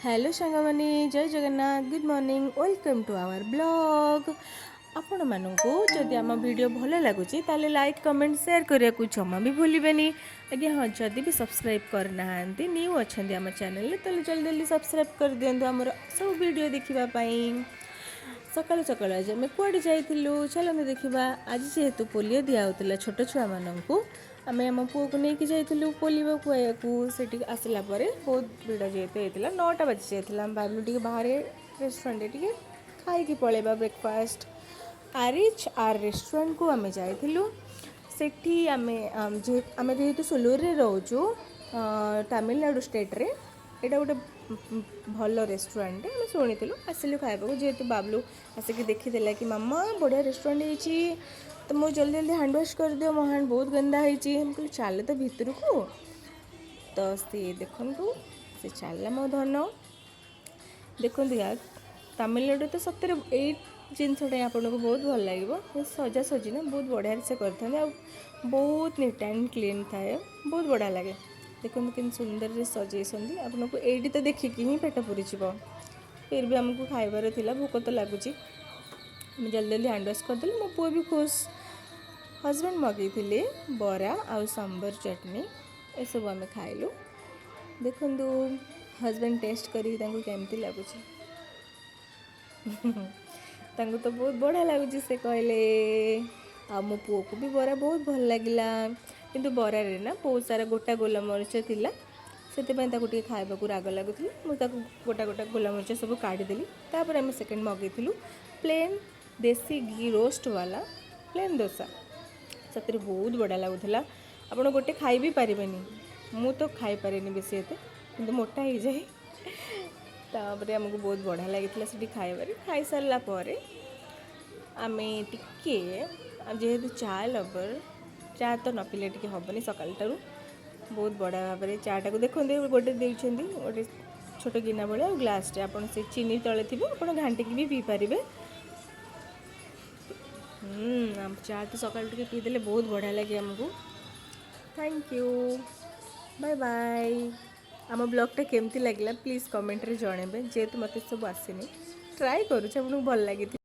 Hello ସାଙ୍ଗମାନେ, ଜୟ Jagannath. Good morning, welcome to our vlog. ଆପଣମାନଙ୍କୁ ଯଦି ଆମ ଭିଡ଼ିଓ ଭଲ ଲାଗୁଛି, ତାହେଲେ ଲାଇକ୍, କମେଣ୍ଟ, ସେୟାର କରିବାକୁ ଜମା ବି ଭୁଲିବେନି ଆଜ୍ଞା। ହଁ, ଯଦି ବି ସବସ୍କ୍ରାଇବ୍ କରିନାହାନ୍ତି, ନ୍ୟୁ ଅଛନ୍ତି ଆମ ଚ୍ୟାନେଲରେ, ତାହେଲେ ଜଲ୍ଦି ଜଲ୍ଦି ସବସ୍କ୍ରାଇବ୍ କରିଦିଅନ୍ତୁ ଆମର ସବୁ ଭିଡ଼ିଓ ଦେଖିବା ପାଇଁ। ସକାଳୁ ସକାଳୁ ଆଜି ଆମେ କୁଆଡ଼େ ଯାଇଥିଲୁ, ଚାଲନ୍ତୁ ଦେଖିବା। ଆଜି ଯେହେତୁ ପୋଲିଓ ଦିଆହେଉଥିଲା ଛୋଟ ଛୁଆମାନଙ୍କୁ, ଆମେ ଆମ ପୁଅକୁ ନେଇକି ଯାଇଥିଲୁ ପୋଲିଓ ଖୁଆଇବାକୁ। ସେଠିକି ଆସିଲା ପରେ ବହୁତ ଭିଡ଼ ଯେହେତୁ ହେଇଥିଲା, 9ଟା ବାଜି ଯାଇଥିଲା। ଆମେ ଭାବିଲୁ ଟିକେ ବାହାରେ ରେଷ୍ଟୁରାଣ୍ଟରେ ଟିକେ ଖାଇକି ପଳେଇବା ବ୍ରେକଫାଷ୍ଟ। ଆର୍ ରେଷ୍ଟୁରାଣ୍ଟକୁ ଆମେ ଯାଇଥିଲୁ। ସେଠି ଆମେ ଯେହେତୁ ସୁଲୁରରେ ରହୁଛୁ, ତାମିଲନାଡ଼ୁ ଷ୍ଟେଟ୍ରେ, ଏଇଟା ଗୋଟେ ଭଲ ରେଷ୍ଟୁରାଣ୍ଟ ଆମେ ଶୁଣିଥିଲୁ, ଆସିଲୁ ଖାଇବାକୁ। ଯେହେତୁ ବାବଲୁ ଆସିକି ଦେଖିଦେଲା କି ମାମା, ବଢ଼ିଆ ରେଷ୍ଟୁରାଣ୍ଟ ହେଇଛି, ତ ମୁଁ ଜଲ୍ଦି ଜଲ୍ଦି ହ୍ୟାଣ୍ଡ ୱାଶ୍ କରିଦିଅ, ମୋ ହ୍ୟାଣ୍ଡ ବହୁତ ଗନ୍ଦା ହେଇଛି। ମୁଁ କହିଲି, ଚାଲ ତ ଭିତରକୁ। ତ ସିଏ ଦେଖନ୍ତୁ, ସେ ଚାଲିଲା ମୋ ଧନ। ଦେଖନ୍ତୁ ୟାର, ତାମିଲନାଡ଼ୁ ତ ସତରେ ଏଇ ଜିନିଷଟା ହିଁ ଆପଣଙ୍କୁ ବହୁତ ଭଲ ଲାଗିବ। ସଜାସଜି ନା ବହୁତ ବଢ଼ିଆରେ ସେ କରିଥାନ୍ତି ଆଉ ବହୁତ ନିଟ୍ ଆଣ୍ଡ କ୍ଲିନ୍ ଥାଏ, ବହୁତ ବଢ଼ିଆ ଲାଗେ। ଦେଖନ୍ତୁ କେମିତି ସୁନ୍ଦରରେ ସଜେଇଛନ୍ତି। ଆପଣଙ୍କୁ ଏଇଠି ତ ଦେଖିକି ହିଁ ପେଟ ପୁରିଯିବ। ଫିର୍ ବି ଆମକୁ ଖାଇବାର ଥିଲା, ଭୋକ ତ ଲାଗୁଛି। ଆମେ ଜଲ୍ଦି ଜଲ୍ଦି ହ୍ୟାଣ୍ଡ ୱାଶ୍ କରିଦେଲୁ, ମୋ ପୁଅ ବି ଖୁସ୍। ହଜବେଣ୍ଡ ମଗେଇଥିଲେ ବରା ଆଉ ସାମ୍ବର ଚଟଣି, ଏସବୁ ଆମେ ଖାଇଲୁ। ଦେଖନ୍ତୁ, ହଜବେଣ୍ଡ ଟେଷ୍ଟ କରିକି ତାଙ୍କୁ କେମିତି ଲାଗୁଛି। ତାଙ୍କୁ ତ ବହୁତ ବଢ଼ିଆ ଲାଗୁଛି, ସେ କହିଲେ। ଆଉ ମୋ ପୁଅକୁ ବି ବରା ବହୁତ ଭଲ ଲାଗିଲା। କିନ୍ତୁ ବରାରେ ନା ବହୁତ ସାରା ଗୋଟା ଗୋଲମରିଚ ଥିଲା, ସେଥିପାଇଁ ତାକୁ ଟିକେ ଖାଇବାକୁ ରାଗ ଲାଗୁଥିଲା। ମୁଁ ତାକୁ ଗୋଟା ଗୋଟା ଗୋଲମରିଚ ସବୁ କାଢ଼ିଦେଲି। ତାପରେ ଆମେ ସେକେଣ୍ଡ ମଗେଇଥିଲୁ ପ୍ଲେନ୍ ଦେଶୀ ଘି ରୋଷ୍ଟ ବାଲା ପ୍ଲେନ୍ ଦୋସା। ସେଥିରେ ବହୁତ ବଢ଼ିଆ ଲାଗୁଥିଲା। ଆପଣ ଗୋଟେ ଖାଇ ବି ପାରିବେନି। ମୁଁ ତ ଖାଇପାରେନି ବେଶୀ ଏତେ, କିନ୍ତୁ ମୋଟା ହେଇଯାଏ। ତାପରେ ଆମକୁ ବହୁତ ବଢ଼ିଆ ଲାଗିଥିଲା ସେଠି ଖାଇବାରେ। ଖାଇସାରିଲା ପରେ ଆମେ ଟିକେ, ଯେହେତୁ ଚା ଲଭର, ଚା ତ ନ ପିଇଲେ ଟିକେ ହେବନି। ସକାଳଟାରୁ ବହୁତ ବଢ଼ିଆ ଭାବରେ ଚାଟାକୁ ଦେଖନ୍ତୁ, ଗୋଟେ ଦେଉଛନ୍ତି ଗୋଟେ ଛୋଟ ଗିନା ଭଳିଆ ଆଉ ଗ୍ଲାସଟେ। ଆପଣ ସେ ଚିନି ତଳେ ଥିବ, ଆପଣ ଘାଣ୍ଟିକି ବି ପିଇପାରିବେ। ଚା ତ ସକାଳୁ ଟିକେ ପିଇଦେଲେ ବହୁତ ବଢ଼ିଆ ଲାଗେ ଆମକୁ। Thank you, bye bye. ଆମ ବ୍ଲଗ୍ଟା କେମିତି ଲାଗିଲା, ପ୍ଲିଜ୍ କମେଣ୍ଟରେ ଜଣାଇବେ। ଯେହେତୁ ମୋତେ ସବୁ ଆସିନି, ଟ୍ରାଏ କରୁଛି, ଆପଣଙ୍କୁ ଭଲ ଲାଗିଥିବ।